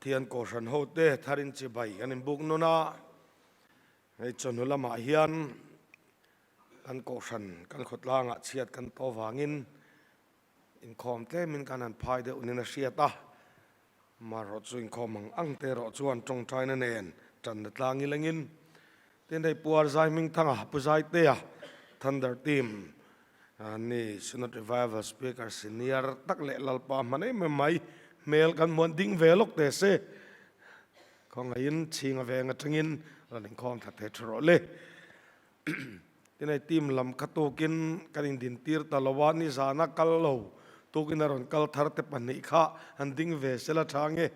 Pathian Kohhran hote tharin chibai kan inbuk nawn a, hei chawhnu lamah hian kan Kohhran kan khawtlangah chhiat kan tawh vangin inkhawm tlemin kan han phai deuh nin a hriat a, amaherawh chu inkhawm ang ang te erawh chuan tawngtaina nen tanna tlang ilengin tin hei Pu Arzai Hmingthanga, Pu Zaitea, Thunder Team Ni Synod Revival Speaker Senior tak leh Lalpa hman em em mai hmel kan hmuan ding ve lawk teh se. Khawngaihin chhinga veng atangin rawn inkhawm thla thei tha rawh le. Tin hei team lam kha tukin kan indintir ta lo a, nizana kal lo tukin a rawn kal thar te pahnih kha han ding ve sela tha nge.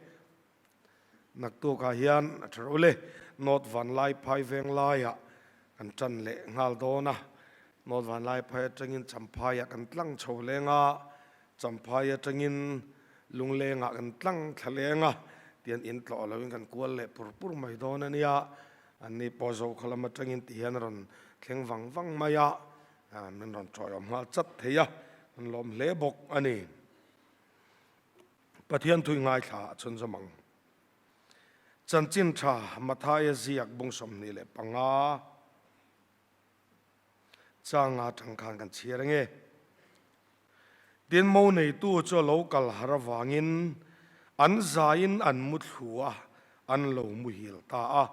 Naktukah hian a tha ro le, North Vanlaiphai veng laiah kan tan leh nghal dawn a, North Vanlaiphai atangin Champhaiah kan tlang chho leng a, Champhai atangin Lunglengah kan tlang thla leng a, tian in tlawh loin kan kual leh pur pur mai dawn a nia, anni pawh Zokhaw lam atangin ti hian a rawn thleng vang vang mai a, min rawn tawiawm nghal chat thei a, kan lawm hle bawk a ni. Pathian thui ngaithla ah chhun zawm ang. Chanchin tha Mathaia ziak bung 25 changa tang khan kan chhiar ange. Tin mo neitu chu a lo kal har avangin an zaiin an mu thlu a, an lo muhil ta a.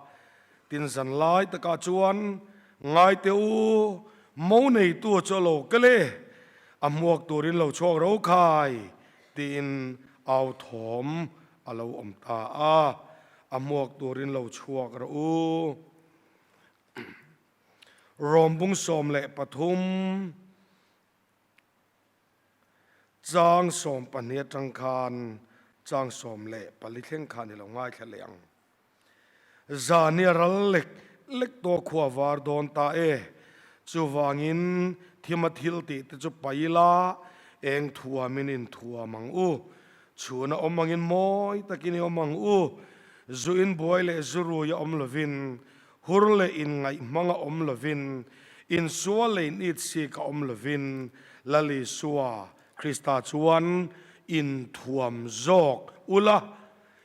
Tin zan lai takah chuan ngai teh u, mo neitu chu a lo kal e, a hmuak turin lo chhuak ro khai Tiin au thawm a lo awm ta a, a hmuak turin lo chhuak rawh u. Rawm bung 13 chang 12 atang khan chang 14 thleng khan i lo ngaithla leh ang. Zani a ral lek lek tawh khua var dawn ta e. Chuvangin thima thil tih te chu pai ila, eng thuamin in thuam ang u. Chhuna awm angin mawi takin i awm ang u. Zu in buai leh zu rui a awm lovin, hur leh inngaih hmang a awm lovin, insual leh in itsik a awm lovin, Lal Isua Krista chuan inthuam zawk ula.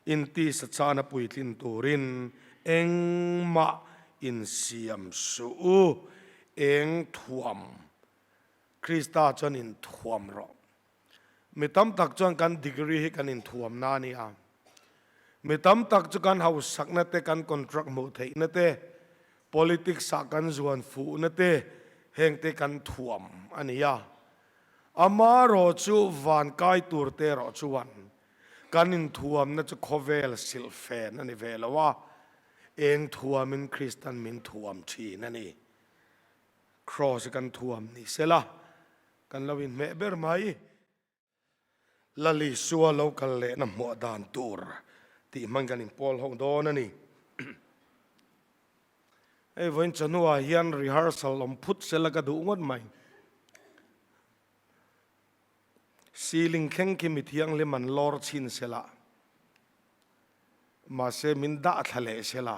Intisa chana puitlin turin engmah insiam suh u, eng thuam Krista chuan inthuam rawh. Mi tam tak chuan kan degree hi kan inthuam na a ni a. Mi tam tak chu kan hausakna te, kan contract hmuh theihna te, politics ah kan zuan fuhna te, heng te kan thuam a ni a. Amaherawh chu van kai tur te erawh chuan Kan inthuamna chu khawvel silhfen a ni ve lo a, eng thuamin Kristan min thuam thin a ni. Kraws hi kan thuam ni sela, kan lo inhmeh ber mai. Lal Isua lo kal lehna hmuah dan tur tih hmang kan inpawl ho dawn a ni. Hei vawiin chawhnuah hian rehearsal awm phut sela ka duh ngawt mai. Ceiling thleng khi mi thianghlim an lawr chhin sela, mahse min dah thla leh sela,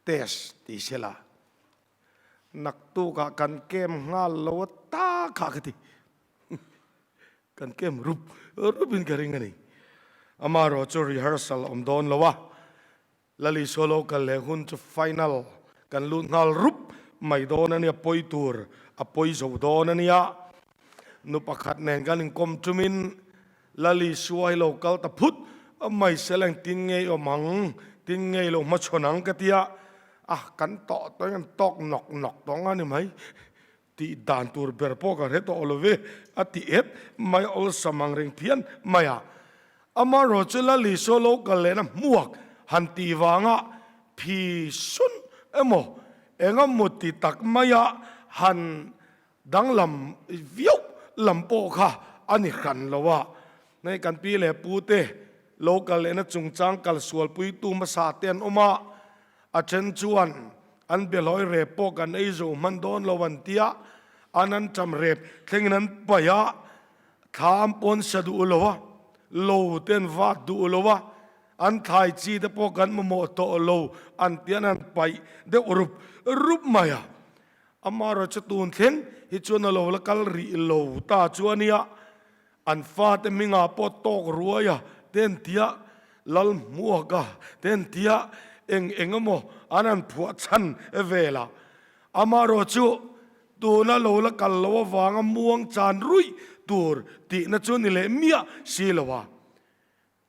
test ti sela, naktukah kan kem nghal lo a ta kha ka ti. Kan kem rup rupin ka ring a ni. Amaherawh chu rehearsal awm dawn lo a, Lali Solo kal leh hun chu final kan lut nghal rup mai dawn a nia, pawi tur a pawi zo dawn a nia. Nu pakhat nen kan inkawm tumin Lali Suai lo kal ta phut mai sel eng tin ngei awm ang, tin ngei lo hmachhawn ang ka tia, a kan tawh tawh in kan tawk nawk nawk tawh ang a ni mai tih dan tur ber pawh ka hre tawh lo ve a ti et mai awlsam ang reng phian mai a. Amaherawh chu Lali Solo kal lehna hmuak han tih vanga phi sun emaw engemaw ti tak maia han danglam viau lam pawh kha a ni hran lo a. Hei kan pi leh pu te lo kal lehna chungchang kal sualpuitu hmasa te an awm a, A then chuan an behlawi rep pawh kan ei zo hman dawn lo an ti a, an an ṭam rep thlengin an paih a, thla an pawn sa duh lo a, lo te an vat duh lo a, an thlai chi te pawh kan mamawh tawh lo an ti an an paih deuh rup rup mai a. Amaherawh chu tun thleng hi chuan a lo la kal rih lo ta chu a nia, an fate hmingah pawh tawk ruai a te an ti a. Lalhmuaka te an tia eng eng emaw an han phuah chhan vel a. Amaherawh chu tuna lo la kal lo avanga muang chan ruih tur tihna chu ni leh miah si lo a.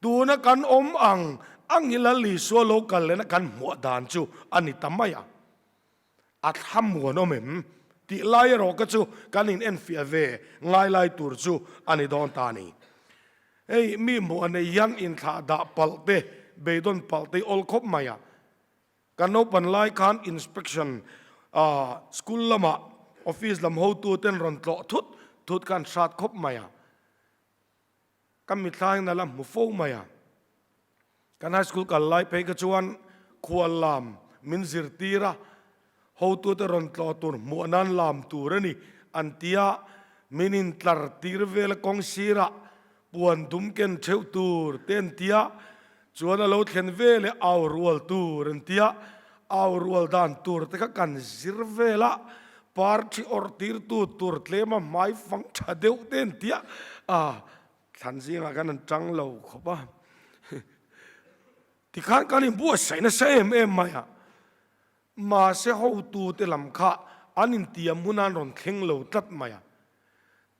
Tuna kan awm ang ang hi Lal Isua lo kal lehna kan hmuah dan chu a ni ta mai a. A thlamuan awm em? Tih lai erawh ka chu kan in enfiah ve ngai lai tur chu a ni dawn ta a ni. Hei mi hmuh a nei hian inthlah dah palh te, beidawn palh te hi awl khawp mai a. Kan naupan lai khan inspection school lamah office lam hotu ten rawn tlawh thut thut khan hrat khawp mai a. Ka mitthla hian a la hmu fo mai a. Kan high school kal lai phei kha chuan khual lam min zirtir a, hotute rawn tlawh tur hmuh nan lam tur a ni an ti a, min intlar tir vel a kawng sirah puan dum ken theuh tur te an ti a, chuan a lo thlen veleh au rual tur an ti a, au rual dan tur te kha kan zir vel a, parthi awrh tirtu tur tlema hmai fang tha deuh te an ti a, Thlan zingah khan an tang lo khawp a, tikhan kan inbuatsaih nasa em em mai a, mahse hotute lam kha an intiam hun an rawn thleng lo tlat mai a,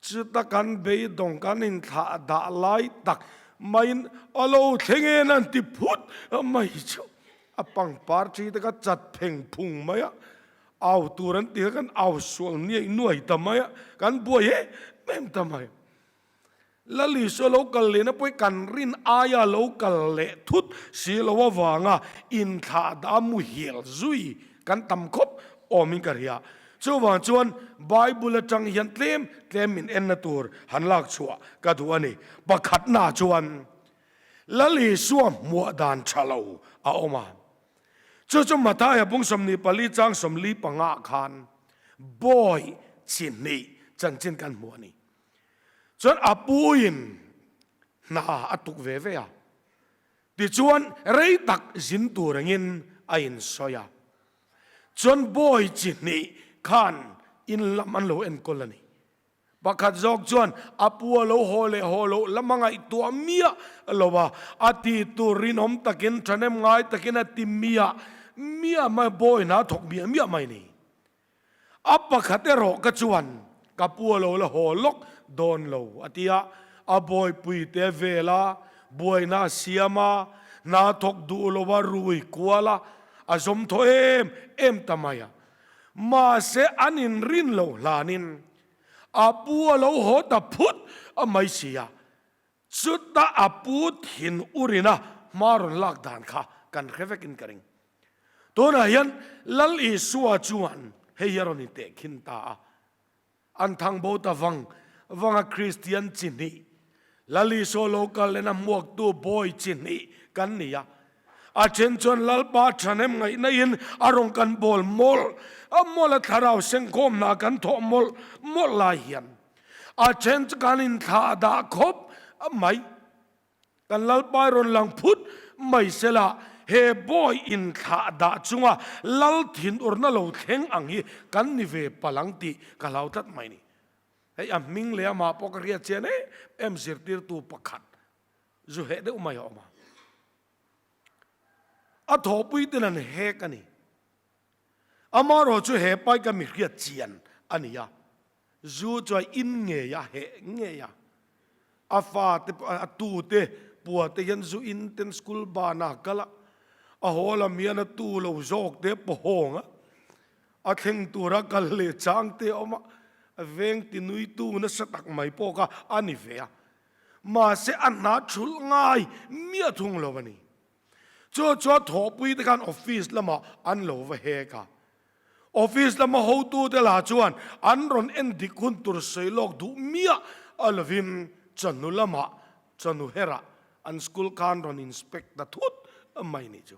chuta kan beidawng kan inthlah dah lai tak maiin a lo thleng en an ti phut mai chu a pangpar thi te kha chat pheng phung mai a, au tur an ti kha kan au sual niaih nuai ta mai a, kan buai em em ta mai. Lal Isua lo kal lehna pawh hi kan rin aia lo kal leh thut si lo avanga inthlah dah muhil zui kan tam khawp awmin ka hria. Chuvang chuan Bible atang hian tlem tlem min enna tur han lak chhuah ka duh a ni. Pakhatna chuan Lal Isua hmuah dan tha lo a awm a. Chu chu Mathaia bung 24 chang 45 khan bawi chi hnih chanchin kan hmu a ni. Chuan a puin hna a tuk ve ve a, tichuan rei tak zin tur angin a insawi a. Chuan bawi chi hnih khan in lam an lo enkawl a ni. Pakhat zawk chuan a pu a lo haw leh haw loh lam a ngaihtuah miah lo a, a ti tur rinawm takin thahnem ngai takin a ti miah miah mai, bawi hna a thawk miah miah mai a ni. A pakhat erawh ka chuan ka pu a lo la haw lawk dawn lo a ti a, a bawipui te vel a, buaina a siam a, hna thawk duh lo a rui kual a, a zawm thaw em em ta mai a. Mahse an inrin loh hlanin a pu a lo haw ta phut a mai si a, chuta a pu thin urina hma rawn lak dan kha kan hre vekin ka ring. Tunah hian Lal Isua chuan hei hi a rawn intehkhin ta a, an thangbo ta vang vang a Kristian chi hnih, Lal Isua lo kal lena hmuaktu bawi chi hnih kan ni a. A then chuan Lalpa thahnem ngaihna in a rawn kan bawl mawlh a mawlh a thlarau sengkhawm hna kan thawh mawlh mawlh lai hian a then chu kan inthlah dah khawp mai. Kan Lalpai rawn lang phut mai sela, he bawi inthlah dah chunga Lal thinurna lo thleng ang hi kan ni ve palh ang tih ka hlau tlat mai ni. Hei a hming leh amah pawh ka hriat chian em em zirtirtu pakhat zu heh deuh mai a awm a. A thawhpui ten an hek a ni. Amaherawh chu he pai ka mi hriat chian a ni a, zu chu a in ngei a, heh ngei a. A fate a tute pua te hian zu in ten school banah a kal a, a haw lam hian a tu lo zawk te pawhawng a, a thleng tura kal leh chang te a awm a, a veng ti nuitu nasa tak mai pawh kha a ni ve a. Mahse a hna thulh ngai miah thung lo a ni. Chu chuan thawhpui te khan office lamah an lo va hek a. Office lama hotute lah chuan an rawn en dik hun tur sawi lawk duh miah a lovin chawhnu lamah chawhnu herah an school khan rawn inspect ta thut mai nih chu.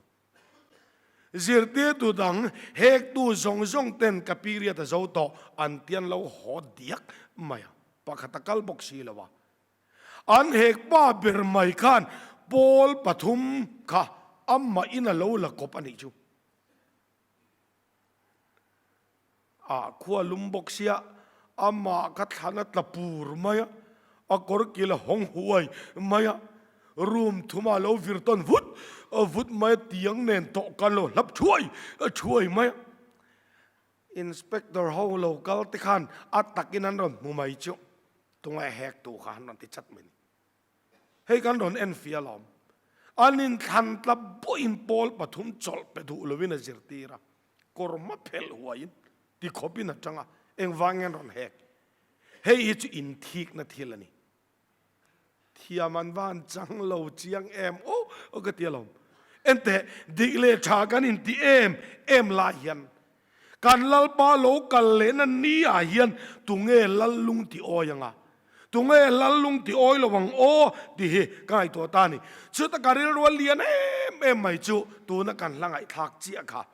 Zirtirtu dang hektu zawng zawng ten ka period a zo tawh an ti an lo haw diak mai a, pakhat a kal bawk si lo a. An hek pa ber mai khan pawl pathum kha amahin a lo la kawp a nih chu. A khua lum bawk sia, amah kha thlan a tla pur mai a, a kawr kil a hawng huai mai a. Room thuma lo vir tawn vut vut mai a, tiang nen tawh kan lo hlap thuai thuai mai a. Inspector ho lo kal te khan a takin an rawn hmu mai chu tunge hek tu kha an rawn ti chat mai ni. Hei kan rawn en fia alawm. An inthlan tla buain pawl pathum chawlh pe duh lovin a zirtir a, kawrhma phelh huaiin ti khawpin a tang a, engvang nge an rawn hek? Hei hi chu inthikna thil a ni. Thiam an va han chang lo chiang em aw aw ka ti alawm. Enteh, dik leh tha kan inti em em lai hian kan Lalpa lo kal lehna ni ah hian tunge Lal lung ti awi anga, tunge Lal lung ti awi lo ang aw tih hi ka ngaihtuah ta a ni. Chuta ka rilru a lian em em mai chu tuna kan hla ngaihthlak chiah kha.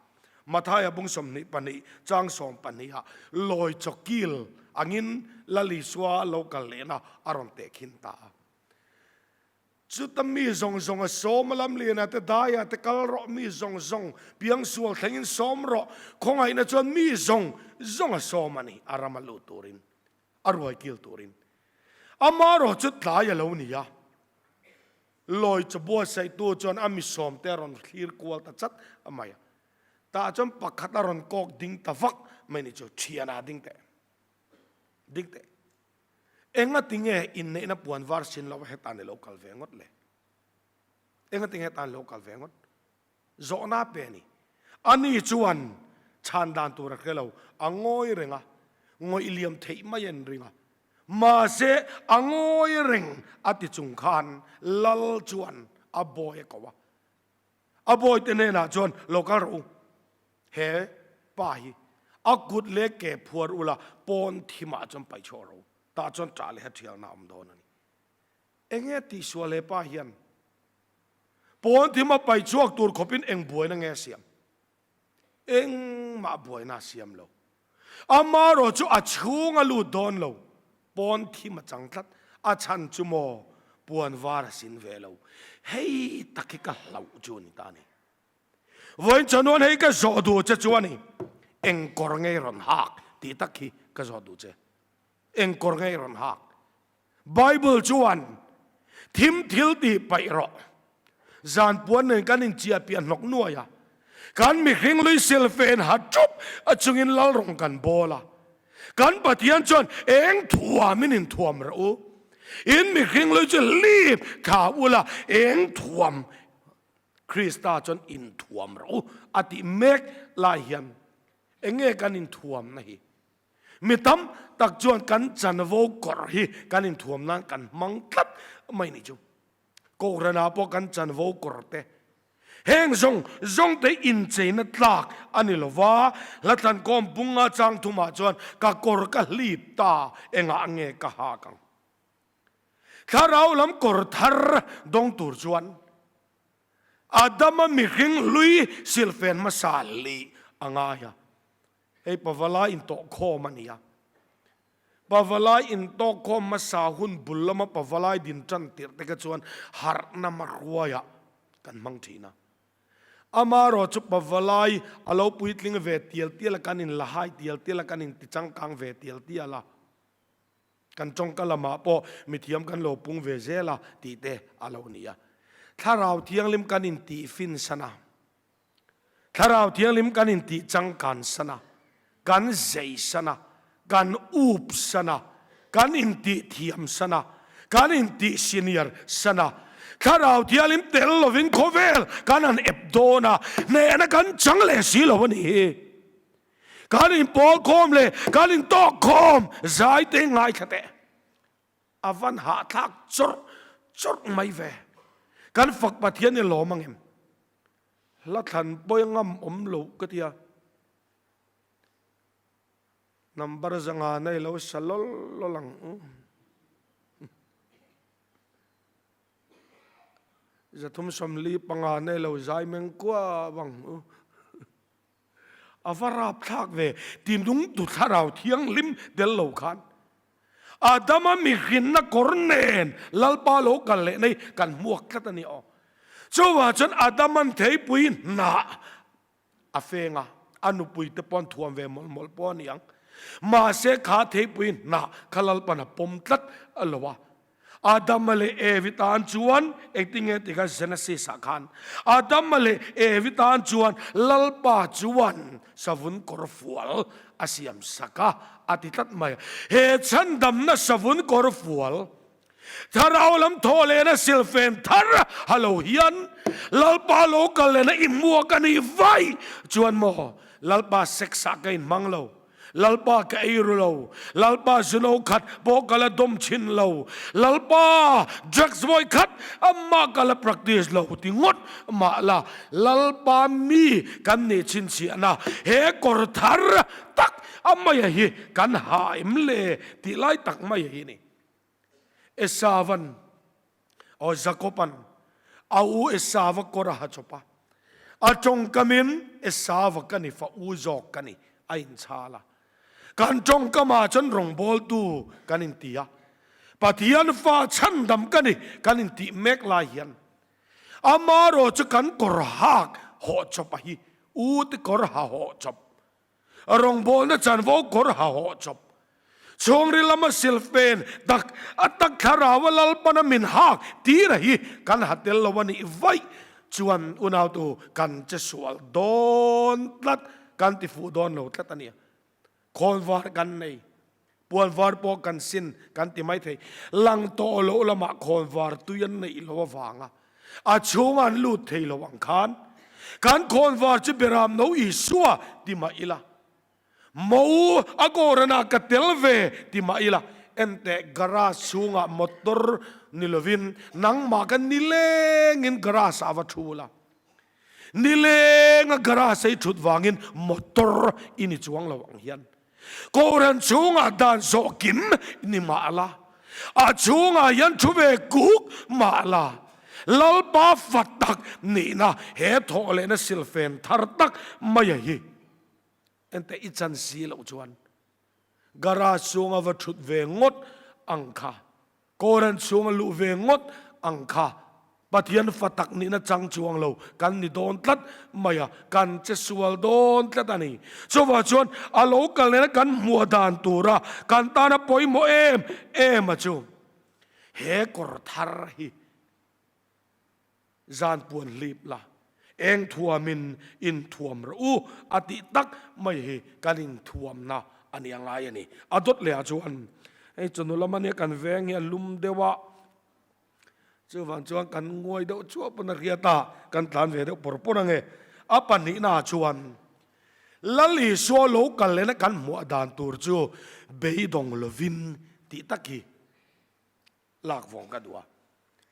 Mathaia bung 22 chang 12 ah lawi chawkil angin Lal Isua lo kal lehna a rawn tehkhin ta a. Chuta mi zawng zawng a sawm a lam lianah te daiah te kal rawh, mi zawng zawng piangsual thlengin sawm rawh, khawngaihna chuan mi zawng zawng a sawm a ni, a ram a lut turin, a ruai kil turin. Amaherawh chu tlai a lo ni a, lawi chaw buatsaihtu chuan a mi sawmte a rawn thlir kual ta chat mai a, tah chuan pakhat a rawn kawk ding ta vak mai ni chu, thianah ding teh, ding teh. Engati nge inneihna puan var sin lo hetan i lo kal ve ngawt le? Engati nge hetan i lo kal ve ngawt? Zawhna pe a ni. Ani chuan chhan dan tur a hre lo, a ngawi reng a, ngawih liam theih mai a inring a. Mahse, a ngawi reng a ti chung khan Lal chuan a bawi a ko a. A bawite hnenah chuan, Lo kal rawh u, he pa hi a kut leh ke phuar ula pawn thimah chuan paih chhuah rawh u, tah chuan ṭah leh ṭhialna a awm dawn a ni. Enge tihsual he pa hian pawn thima paih chhuak tur khawpin eng buaina nge a siam? Engmah buaina a siam lo. Amaherawh chu a chhung a lut dawn lo, pawn thim a chang tlat. A chhan chu maw puan var a sin ve lo. Hei tak hi ka hlauh chu a ni ta a ni. Vawiin chawhnuan hei ka zawh duh che chu a ni. Eng kawr ngei rawn hak tih tak hi ka zawh duh che. Eng kawr ngei rawn hak. Bible chuan thim thil tih paih rawh. Zan puan nen kan inchiah piah hnawk nuai a, kan mihring lui silfen ha thup a chungin lal rawng kan bawl a. Kan Pathian chuan eng thuamin inthuam rawh u. In mihring lui chu hlip thla ula eng thuam Krista chuan inthuam rawh u a tih mek lai hian eng nge kan inthuamna hi? Mi tam tak chuan kan chanvo kawrh hi kan inthuam nan kan hmang tlat mai ni chu. Kohhranah pawh kan chanvo kawrh te heng zawng zawng te incheina tlak a ni lo va, Hlathlankawm bunga chang thumah chuan ka kawr ka hlip ta engah nge ka hak ang. Thlarau lam kawr thar dawng tur chuan Adama mihring hlui silfen hmasa lih a ngai a. Hei Pavalai intawhkhawm a ni a. Pavalai intawhkhawm hmasa hun bul lama Pavalai din tan tirh te kha chuan harhna hmahruaiah kan hmang thin a. Amaherawh chu Pavalai a lo puitling ve tial tial a, kan inlahai tial tial a, kan intichangkang ve tial tial a. Kan tawngka lamah pawh mithiam kan lo pung ve zel a tih te a lo ni a. Thlarau Thianghlim kan intihfin san a. Thlarau Thianghlim kan intih changkan san a, kan zei san a, kan up san a, kan intih thiam san a, kan intih senior san a, Thlarau Thianghlim tel lovin khawvel kan han ep dawn a, hnehna kan chang leh si lo a nih hi. Kan inpawl khawm leh kan intawk khawm zai te ngaithla teh. A van hahthlak chawrh chawrh mai ve. Kan fak Pathian i lawm angem? Hla thlan pawi ngam awm lo ka ti a. Number zanga nei lo sa lawl lawl ang u. 345 nei lo zai meng kuau ang u. A va rapthlak ve, tinungtu thlarau thianghlim tel lo khan Adama mihrinna kawr nen Lalpa lo kal leh nei kan hmuak tlat a ni aw. Chuvah chuan Adaman theipui hnah a feng a, a nupui te pawh an thuam ve mawlh mawlh pawh a ni ang. Mahse kha theipui hnah kha Lalpan a pawm tlat a lo a. Adama leh Evi tan chuan engtin nge ti kha Genesis ah khan Adama leh Evi tan chuan Lalpa chuan savun kawr fual a siam sak a, a ti tlat mai a. He chhandamna savun kawr fual Thlarau lam thawh lehna silfen thar ha lo hian Lalpa lo kal lehna i hmuak a nih vaih chuan maw Lalpa sex ah ka inhmang lo, Lalpa ka ei ru lo, Lalpa zuno khat pawh ka la dawm chhin lo, Lalpa drugs vawi khat amah ka la practice lo ti ngawt mah la Lalpa mi kan nih chhinchhiahna he kawr thar tak a maia hi kan ha em le tih lai tak mai hi ni. Esavan, aw Jakoban a u Esava kawr a ha chawp a, a tawngkamin Esava ka ni, fa u zawk ka ni a inchhal a. Kan tawngkamah chuan rawngbawltu kan inti a, Pathian fa chhandam ka ni kan intih mek lai hian amarawh chu kan kawr hak hawh chawp a hi, u te kawr ha hawh chawp Rawngbawlna chanvo kawr ha hawh chawp. Chhungril lama silfen tak a tak thlarau a Lalpana min hak tir a hi kan ha tel lo a nih vaih chuan unautu kan che sual dawn tlat, kan ti fuh dawn lo tlat a nia. Khawnvar kan nei, puanvar pawh kan sin kan ti mai thei. Lang tawh loh lamah khawnvar tui an neih loh avanga a chhunga an lut thei lo ang khan kan khawnvar chu Beram no Isua ti mah ila, Mo a kawrana ka tel ve ti mah ila, enteh garage chhungah motor ni lovin nangmah ka nilengin garage ah va thu la, nilenga garage a i thut vangin motor i ni chuang lo ang hian Kohhran chhungah dan zawh kim ni mah la, a chhungah hian thu ve kuk mah la, Lalpa fa tak nihna he thawh lehna silfen thar tak maia hi ente i chan si loh chuan garage chhunga va thut ve ngawt ang kha. Koran chhunga luh ve ngawt ang kha Pathian fa tak nihna chang chuang lo kan ni dawn tlat mai a, kan che sual dawn tlat a ni. Chuvah chuan a lo kal nena kan hmuah dan tura kan tana pawimawh em em a chu he kawr thar hi. Zan puan hlip la, eng thuamin inthuam rawh u a tih tak mai hi kan inthuamna a nih a ngai a ni. A dawt leh ah chuan hei chawhnu lama nia kan veng hi a lum deuh a, chuvang chuan kan nguai deuh chuah pawn a hriat a, kan tlan ve deuh pawr pawr ange. A pahnihna ah chuan Lal Isua lo kal lehna kan hmuah dan tur chu beidawng lovin tih tak hi Lak vawng ka duh a,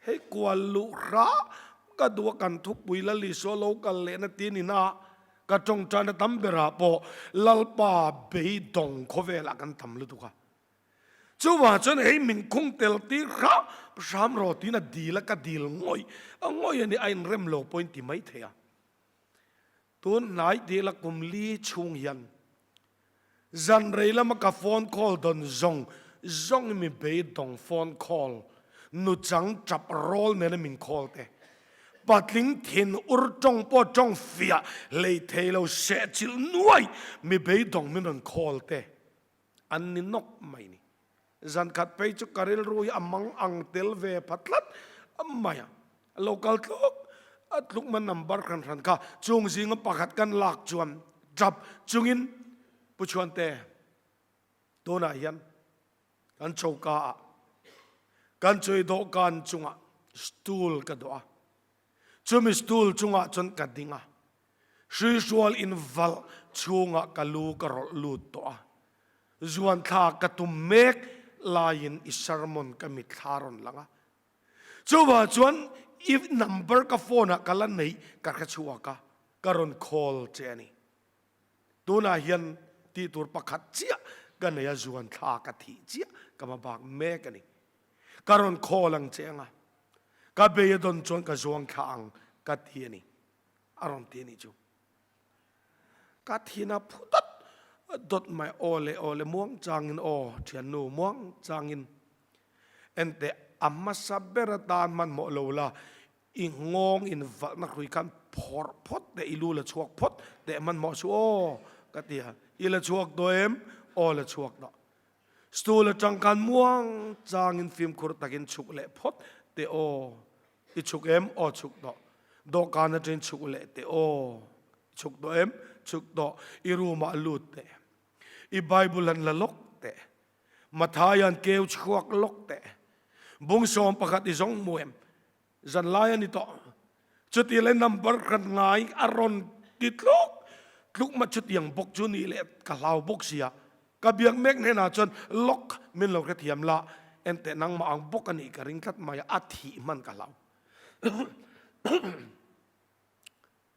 hei kual luh hrah ka duh a, kan thupui Lal Isua lo kal lehna ti ni na ka tawngtaina tam berah pawh Lalpa beidawng khawvelah kan tam lutuk a. Chuvang chuan hei min khung tel tir hrah hram rawh tiin a dil a, ka dil ngawih a ngawih a ni, a inrem lo pawhin ti mai thei a. Tun hnai dil a kum li chhung hian Zan rei lama ka phone call dawn zawng zawng i mi beidawng phone call nuchang tap rawl nena min call te. Patling thin ur tawng pawh tawng fiah hlei thei lo sehchilh nuai mi beidawng min rawn call te an ni nawk mai ni. Zan khat phei chu ka rilru hi a mang ang tel ve pha tlat mai a. Lo kal tluk a tluk man number hran hran kha chung zinga pakhat kan lak chuan tap chungin Pu Chhuante tunah hian kan choka ah kan choi dawhkan chungah stool ka dawh a, chumi stool chungah chuan ka ding a, hruihrual invalh chhungah ka lu ka rawlh lut tawh a, zuanthlak ka tum mek laiin i sermon ka mitthla rawn lang a. Chuvah chuan i number ka phone ah ka la neih ka hre chhuak a, ka rawn call che a ni. Tunah hian tih tur pakhat chiah ka nei a, zuan thla ka thih chiah ka hma bak mek a ni. Ka rawn call ang che anga, ka bei a dawn chuan ka zuang thla ang ka ti a ni, a rawn ti a nih chu. Ka thin a phu dawt dawt mai, aw le aw le muang changin aw thiannu muang changin enteh a hmasa ber atan hmanhmawh lo la, i nghawng in valhna hrui khan phawrh phawt teh i lu la chhuak phawt teh hmanhmawh suh aw ka ti a, i la chhuak tawh em? Aw la chhuak tawh. Stool atang khan muang changin fimkhur takin chhuk leh phawt teh aw. I chhuk em? Aw chhuk tawh. Dawhkan atangin chhuk leh teh aw. I chhuk tawh em? Chhuk tawh. I room ah lut teh. I Bible han la lawk teh. Mathaia'n keu chhuak lawk teh. Bung 11 i zawng hmu em? Zanlai a ni tawh. Chuti leh number khat ngai a rawn ti tluk tluk ma chutiang bawk chu nih leh ka hlau bawk sia. Ka biak mek hnenah chuan lock min lo hrethiam la, enteh nangmah ang bawk a nih ka ring tlat mai a, a thih hman ka hlau.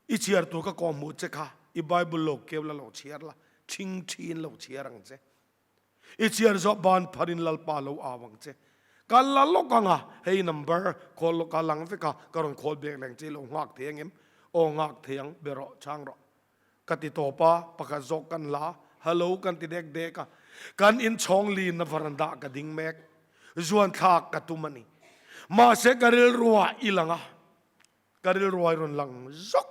I chhiar tur ka kawhhmuh che kha i Bible lo keu la lo chhiar la, ṭhing ṭhiin lo chhiar ang che. I chhiar zawh ban pharin Lalpa lo au ang che. Ka la lawk ang a, hei number call lawk a lang vek a, ka rawn call bek leng che i lo nghak thei ang em? Aw nghak thei ang, be rawh, chhang rawh. Ka ti tawp a, pakhat zawk kan la, hello kan ti dek dek a. Kan inchhawng lin a varanda ka ding mek, zuan thlak ka tum a ni. Mahse ka rilruah i lang a. Ka rilruai rawn lang zawk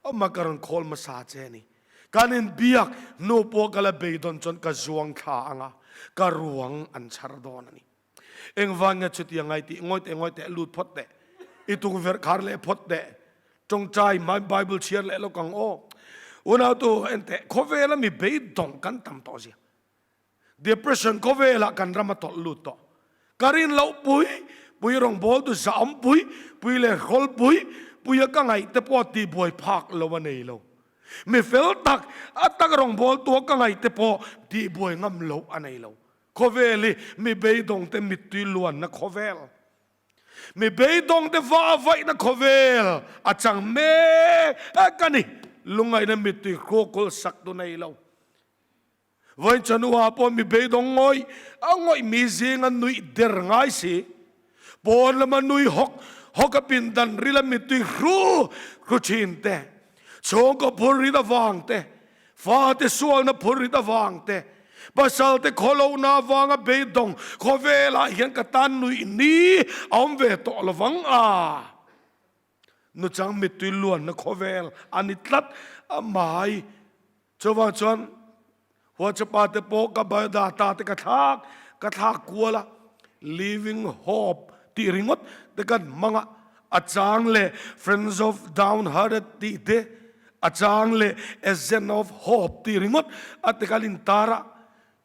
awm a, ka rawn khawl hmasa che a ni. Kan inbiak hnu pawh ka la beidawn chuan ka zuang thla ang a, ka ruang an chhar dawn a ni. Engvang nge chutiang ngai tih ngawi teh ngawi teh lut phawt teh, i tukverh khar leh phawt teh, tawngtai hmai Bible chhiar leh lawk ang aw. Unautu enteh, khawvela mi beidawng kan tam tawh zia. Depression khawvelah kan ram a tawlh lut tawh. Ka rin loh pui, pui rawngbawltu zahawm pui, pui leh hrawl pui, puia ka ngaih te pawh tihbuai phak lo a nei lo. Mi fel tak, a tak rawngbawltua ka ngaih te pawh tihbuai ngam loh a nei lo. Khawvel hi mi beidawngte mittui luanna khawvel. Mi beidawngte va a vaihna khawvel a chang mek a ni. Lungngaihna mittui hruakul sak tu nei lo. Vawiin Chanua pawh mi beidawng ngawih a ngawih mi zinga nuih der ngai si. Pawn lama nui hawk hawk a pindan ril a mittui hru hru thin te, chhungkaw phur rit avang te, fate sualna phur rit avang te, pasal te khawlohna avanga beidawng khawvelah hian ka tan nuih ni a awm ve tawh lovang a. Nuchang mittui luanna khawvel a ni tlat a mai. Chuvang chuan WhatsApp te pawh ka biodata te ka thlak ka thlak kual a, Living Hope tih ringawt te kan hmang a, a chang leh Friends of Downhearted tih te, a chang leh Agent of Hope tih ringawt a te kan intar a,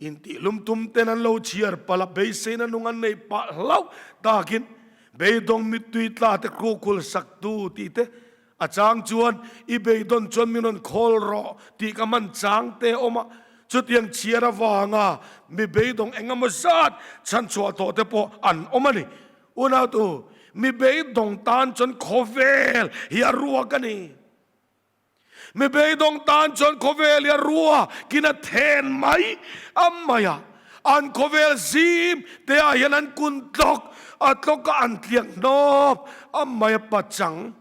Intihlum tum ten an lo chhiar palh a, beiseina nung an neih pah hlauh takin beidawng mittui tla te krukul sak tu tih te, a chang chuan i beidawn chuan min rawn khawl rawh tih ka hman chang te a awm a, chutiang chhiar avanga mi beidawng eng emaw zat chhanchhuah tawh te pawh an awm a ni. Unautu, mi beidawng tan chuan khawvel hi a ruak a ni. Mi beidawng tan chuan khawvel hi a rua kin a then mai a mai a, an khawvel zim te ah hian an kun tlawk a tlawk a an tliak hnawp a mai a pachang.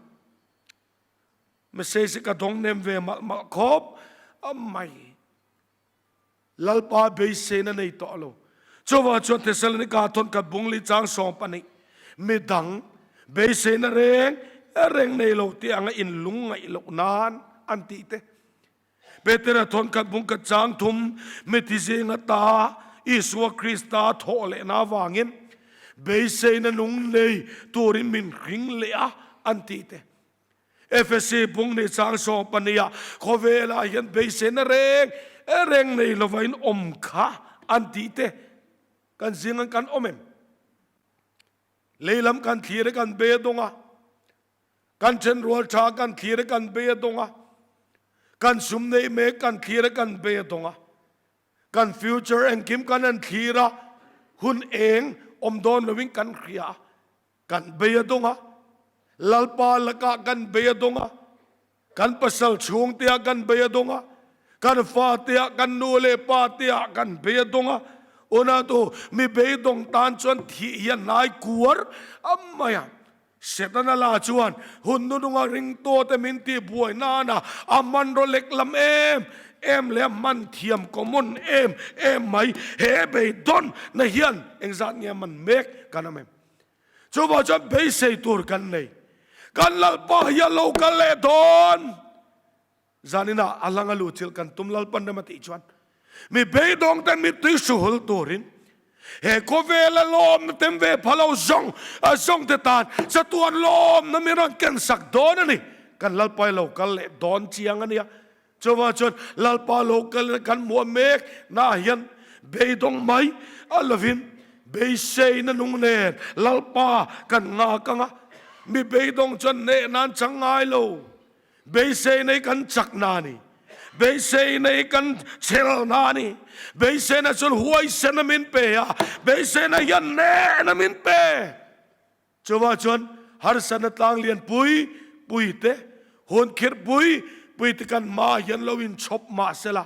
Message hi ka dawng nem ve malh malh khawp a mai. Lalpa beiseina nei tawh lo. Chuvang chuan Thessalonika thawnkhat bungli chang 12 midang beiseina reng reng nei lo tih anga inlung ngaih loh nan an tih te. Petera thawnkhat bungkhat chang thum mithi zinga ta Isua Krista thawh lehna avangin beiseina nung nei turin min hring leh a an tih te. Efesi bung ni chang 12 ah khawvelah hian beiseina reng reng nei lova in awm kha an tih te kan zing an kan awm em? Leilam kan thlir e kan bei a dawng a, kan thenrual tha kan thlir e kan bei a dawng a, kan sum neih mek kan thlir e kan bei a dawng a, kan future engkim kan han thlir a, hun eng awm dawn lovin kan hria a. Kan bei a dawng a, Lalpa lakah kan bei a dawng a, kan pasal chhungteah kan bei a dawng a, kan fateah, kan nu leh pateah kan bei a dawng a. Unatu, mi beidawng tan chuan thih hi a hnai kuar a mai a. Setana la chuan hun nununga ringtawte min tihbuai nana a hmanraw lek lam em em leh a hman thiam common em em mai. He beidawn na hian engzat nge a man mek kan awm em? Chuvang chuan beisei tur kan nei. Kan Lalpa hi a lo kal leh dawn. Zaninah a hlang a luh chilh kan tum Lalpan rem a tih chuan mi beidawng te mittui hruhul turin. He khawvela lawmna tem ve pha lo zawng zawng te tan chatuan lawmna min rawn ken sak dawn a ni. Kan Lalpa hi lo kal leh dawn chiang a nia. Chuvang chuan Lalpa lo kal kan hmuh mek naah hian beidawng mai a lovin beiseina nung nen Lalpa kan nghak ang a. Mi beidawng chuan hneh nan chang ngai lo. Beisei nei kan chakna a ni. Beisei nei kan chhelna a ni. Beiseina chuan huaisen a min pe a, beiseina hian nen a min pe. Chuvah chuan harsatna tlang lian pui pui te, hun khirh pui pui te kan hmaah hian lo inchhawp mah sela,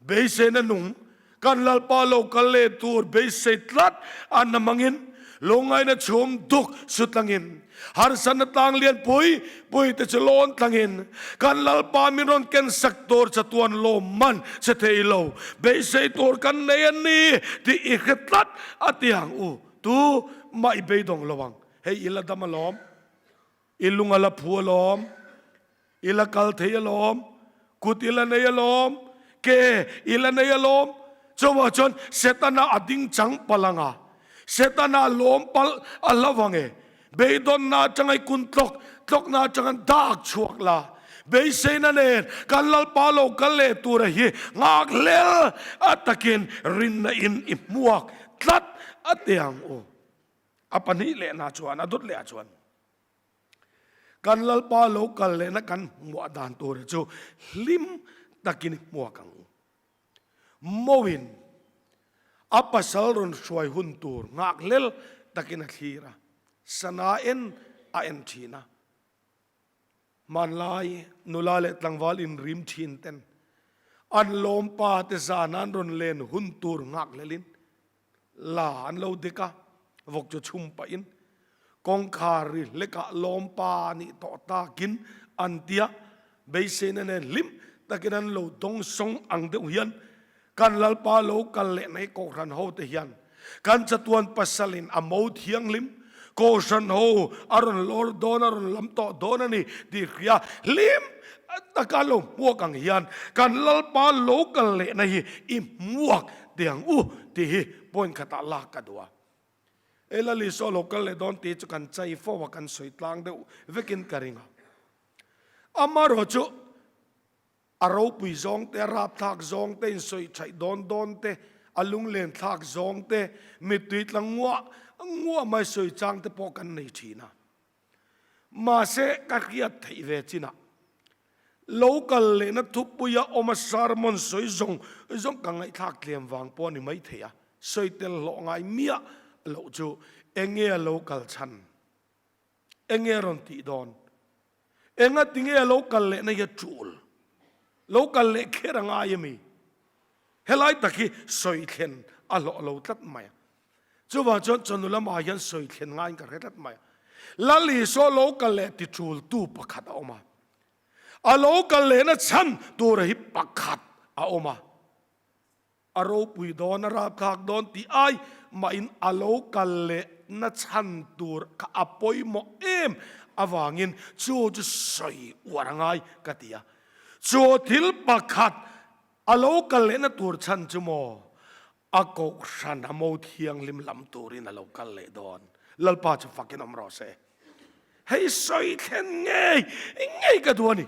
Beiseina nung, kan Lalpa lo kal leh tur beisei tlat a namangin, lungngaina chhum duk su tlangin, harsatna tlang lian pui pui te chu lawn tlangin, kan Lalpa min rawn ken sak tur chatuan lawm man che thei lo, beisei tur kan nei a ni tih i hre tlat a ti ang u, tu mah i beidawng lo ang, hei i la dam alawm. I lung a la phu alawm, i la kal thei alawm, kut i la nei alawm, ke i la nei alawm. Chuvang chuan Setana a ding chang palh ang a, Setana a lawm palh a hlo ang e. Beidawnna atanga i kun tlawk tlawkna atanga dak chhuak la, beiseina nen kan Lalpa lo kal leh tura hi nghak hlel a takin rinna in i hmuak tlat a ti ang u. A pahnih lehna chuan, a dawt lehah chuan, kan Lalpa lo kal lehna kan hmuah dan tur chu hlim takin hmuak ang u. Moin a pasal rawn hruai hun tur nghakhlel takin a thlir a, sana en a en thin a. Hmanlai nula leh tlangval inrim thin ten an lawmpa te zana an rawn len hun tur nghakhlelin La an lo dik a, vawk chu chhum pahin kawngkhar ri hlekah lawmpa nih tawh takin an tia, beiseina nen hlim takin an lo dawngsawng ang deuh hian kan Lalpa lo kal leh nei Kohhran ho te hian kan chatuan pasalin a mo thianghlim Kohhran ho a rawn lawr dawn a rawn lam tawh dawn a ni tih hria hlim taka lo hmuak ang hian kan Lalpa lo kal lehna hi i hmuak tih ang u tih hi point khatah lak ka duh a. Ei Lal Isua lo kal leh dawn tih chu kan chai fo a, kan sawi tlang deuh vekin ka ring a. Amaherawh chu A ropui zawng te, a rapthlak zawng te, insawi thaih dawn dawn te, a lunglen thlak zawng te, mittui tla nguah nguah mai sawi chang te pawh kan nei thin a. Mahse, ka hriat theih ve chinah lo kal lehna thupuia awm a sermon sawi zawng zawng ka ngaihthlak tlem vang pawh a ni maithei a, sawi tel hlawh ngai miah loh chu enge a lo kal chhan? Enge a rawn tih dawn? Enga tinge a lo kal lehna hi a tul? Lo kal leh kher a ngai ami? Helai tak hi sawi thlen a hlawh lo tlat mai a. Chuvang chuan chawhnu lamah hian sawi thlen ngaiin ka hre tlat mai a. Lal Isua lo kal leh ti tultu pakhat a awm a. A lo kal lehna chhan tura hi pakhat a awm a. A ropui dawn, a rapthlak dawn tih ai mahin a lo kal leh na chhan tur kha a pawimawh em avangin chu chu sawi uar a ngai ka ti a. Chu thil pakhat a lo kal lehna tur chhan chu maw a kohhran a mo thianghlim lam turin a lo kal leh dawn. Lalpa chu fakin awm rawh se. Hei sawi thlen ngei ngei ka duh a ni.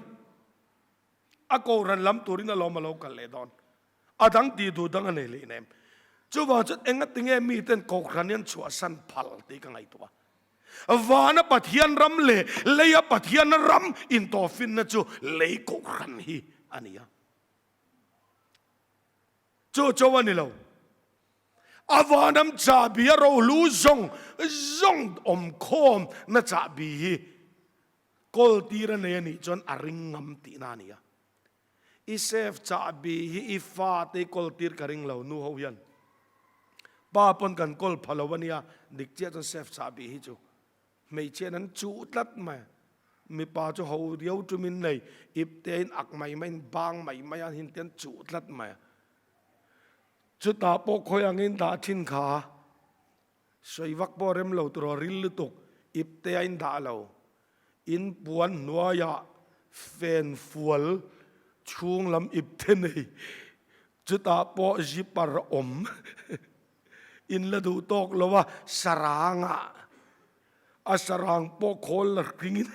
A kohhran lam turin alawm a lo kal leh dawn. A dang tih duh dang a nei leh nem. Chuvang chuan engatinge miten kohhran hi an chhuahsan phal tih ka ngaihtuah a. Vana Pathian ram leh leia Pathian ram intawhfinna chu lei kohhran hi a ni a. Chu chu a ni lo. A vanam chahbi a rohlu zawng zawng awmkhawm na chahbi hi kawl tir a nei a nih chuan a ring ngam tihna a ni a. I safe chahbi hi i fate i kawl tir ka ring lo nu ho hian. Pa pawn kan kawl pha lo a nia, dik chiah chuan safe chahbi hi chu hmeichhiain an chuh tlat mai. Mipa chu ho riau tumin nei ip te in ak mai mai in bang mai mai a hin te an chuh tlat mai. Chutah pawh khawi angin dah thin kha sawi vak pawh rem lo tur aw ril lutuk ip te a in dah lo. In puan hnuaiah fen fual chhung lam ip te nei, chutah pawh zipper awm. In la duh tawk lo a, sarang ah a sarang pawh khawl la hringin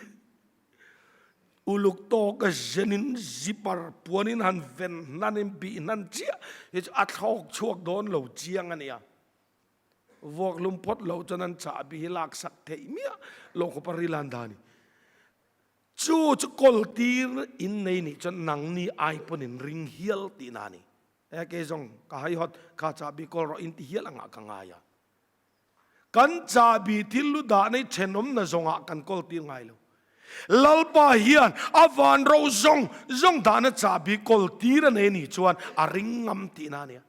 uluk tawk a zenin zipper puanin han ven hnan in bih hnan chiah hi chu a thlawk chhuak dawn lo chiang a nia. Vuak lum phawt loh chuan an chahbi hi lak sak theih miah lo khawp a ril an dah a ni. Chu chu kawl tir in nei nih chuan nangni ai pawn in ring hial tihna a ni. He kei zawng ka haihawt kha chahbi kawl rawh in ti hial angah ka ngai a. Kan chahbi thil lu dah nei thenawmna zawngah kan kawl tir ngai lo. Lalpa hian a van ro zawng zawng dahna chahbi kawl tir a nei nih chuan a ring ngam tihna a nia.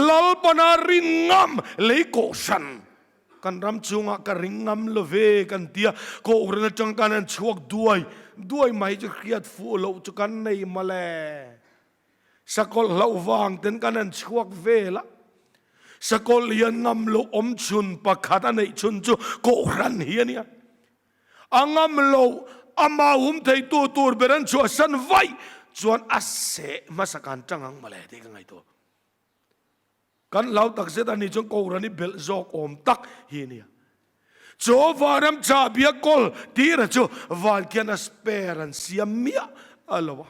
Lalpana rin ngam lei kohhran kan ram chungah ka ring ngam lo ve kan tia kohhran atang kan han chhuak duai duai mai chu hriat fuh loh chu kan nei mawle. Sakawlh hlauh vang ten kan han chhuak vel a, sakawlh hian ngam loh awm chhun pakhat a neih chhun chu kohhran hi a nia. A ngam loh amah hum theitu tur ber an chhuahsan vaih chuan a seh hmasa kan tang ang mawle tih ka ngaihtuah. Kan hlau tak zet a nih chuan Kohhran hi belh zawk awm tak hi a nia. Chaw vanram chahbi a kawl tira chu van khian a spare an siam miah a lo a.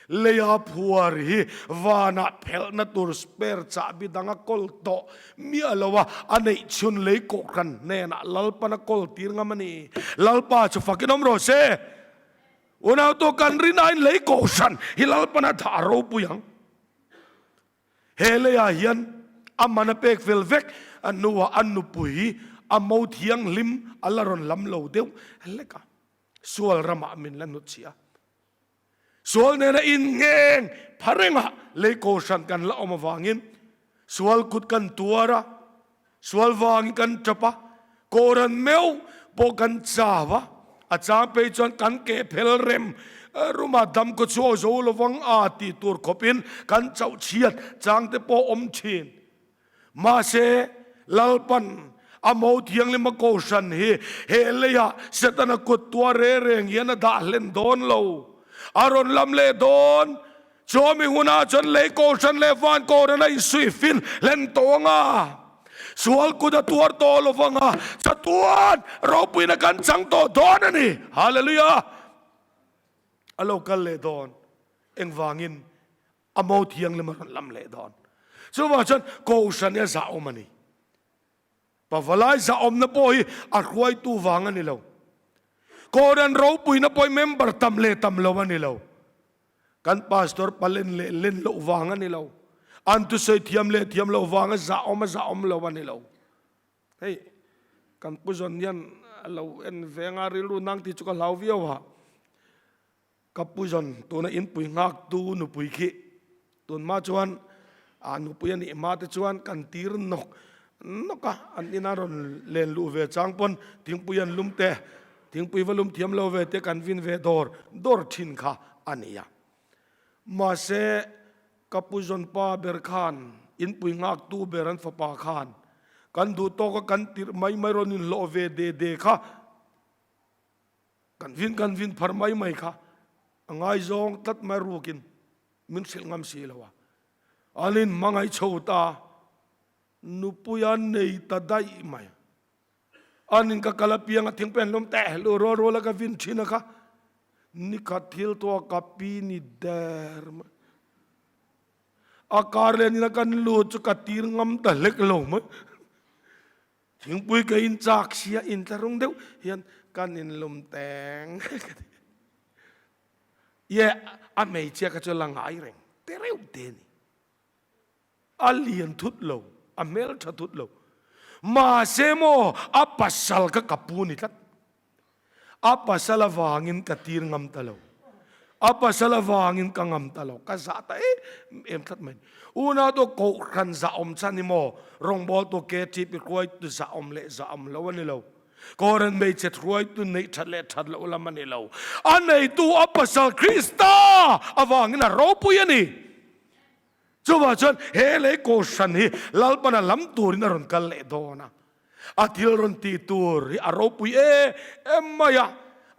Leia phuar hi vanah phelhna tur spare chahbi dang a kawl tawh miah lo a, a neih chhun lei Kohhran hnenah Lalpan a kawl tir ngam a ni. Lalpa chu fakin awm rawh se. Unautu kan rinain lei Kohhran hi Lalpan a dah ropui ang. He leiah hian a man a pek fel vek a hnuah a nupui hi a mo thianghlim a la rawn lam lo deuh hlek a, sual ramah min la hnutchhiah a. Sual nena inngheng pha rengah lei kohhran kan la awm avangin sual kut kan tuar a, Sual vangin kan tap a, Koran meuh pawh kan chau a, a chang phei chuan kan keh phel rem ruma dam khaw chhuak zo lovang a tih tur khawpin kan chauh chhiat chang te pawh awm thin. Mahse, Lalpan a mo thianghlim a kohhran hi he leiah Setana kut tuar re reng hian a dah hlen dawn lo. A rawn lam leh dawn. Chawmi hunah chuan lei kohhran leh van kohhran a insuih fil hlen tawh ang a, sual kut a tuar tawh lo vang a, chatuan ropuina kan chang tawh dawn a ni. Hallelujah! A lo kal leh dawn. Engvangin? A mo thianghlim a rawn lam leh dawn. Chuvang chuan kohhran hi a zahawm a ni. Pavalai zahawmna pawh hi a hruaitu vang a ni lo. Kohhran ropuina pawh hi member tam leh tam lo a ni lo. Kan pastor palen leh len loh vang a ni lo. An thusawi thiam leh thiam loh vanga zahawm a zahawm lo a ni lo. Hei, kan Pu Zawn hian a lo en ve anga rilru nang tih chu ka hlau viau a. Ka Pu Zawn tuna inpui nghaktu nupui khi tunhma chuan a nupui a nih hma te chuan kan tir nawk nawk a, an ina rawn len luh ve chang pawn thingpui an lum te, thingpui va lum thiam lo ve te kan vin ve dawr dawr thin kha a ni a. Mahse, ka Pu Zawn pa ber khan inpui nghaktu ber an fapa khan kan duh tawk a kan tirh mai mai rawn inhlawh ve de de kha, Kan vin kan vin phar mai mai kha a ngaizawng tlat mai rukin min hrilh ngam si lo a. An in hmangaih chho ta, nupui a nei ta daih mai. An in ka kal apiang a thingpui an lawm teh lu rual rual a ka vin thin a kha. Nikhat thil tawh a ka pi ni der mai. A kar leh nina kan lut chu ka tir ngam ta hlek lo mai. Thingpui ka in chak sia in tlarung deuh hian kan in lum teng ka ti. Ye a hmeichhia kha chu la ngai reng te reuh te ni. A lian thut lo, a hmel tha thut lo. Mahse maw a pasal kha ka pu ni tlat. A pasal avangin ka tir ngam ta lo. A pasal avangin ka ngam ta lo. Ka zah ta em em tlat mai. Unau tu kohhran zah awm chhan hi maw rawngbawltu KTP hruaitu zah awm leh zah awm lo a ni lo. Kohhran hmeichhe hruaitu neih that leh that loh lam a ni lo. A neitu a pasal Krista avangin a ropui a ni. Chuvah chuan he lei kohhran hi Lalpana lam turin a rawn kal leh dawn a. A thil rawn tih tur hi a ropui em em mai a.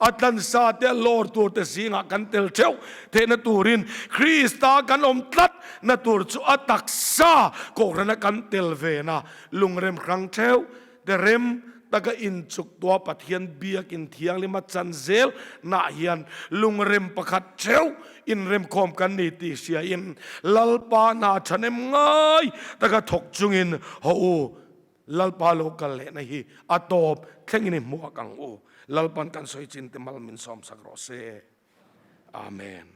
A tlansa te a lawr tur te zingah kan tel theuh theihna turin Krista kan awm tlat na tur chu a taksa Kohhrana kan tel vena lungrem hrang theuh te rem taka inchuk tua Pathian biakin thianglima chan zel nah hian lungrem pakhat theuh inremkhawm kan ni tih hriain Lalpa hna thahnem ngai taka thawk chungin haw u. Lalpa lo kal lehna hi a tawp thlengin i hmuak ang u. Lalpan kan sawi chin te mal min sawmsak rawh se. Amen.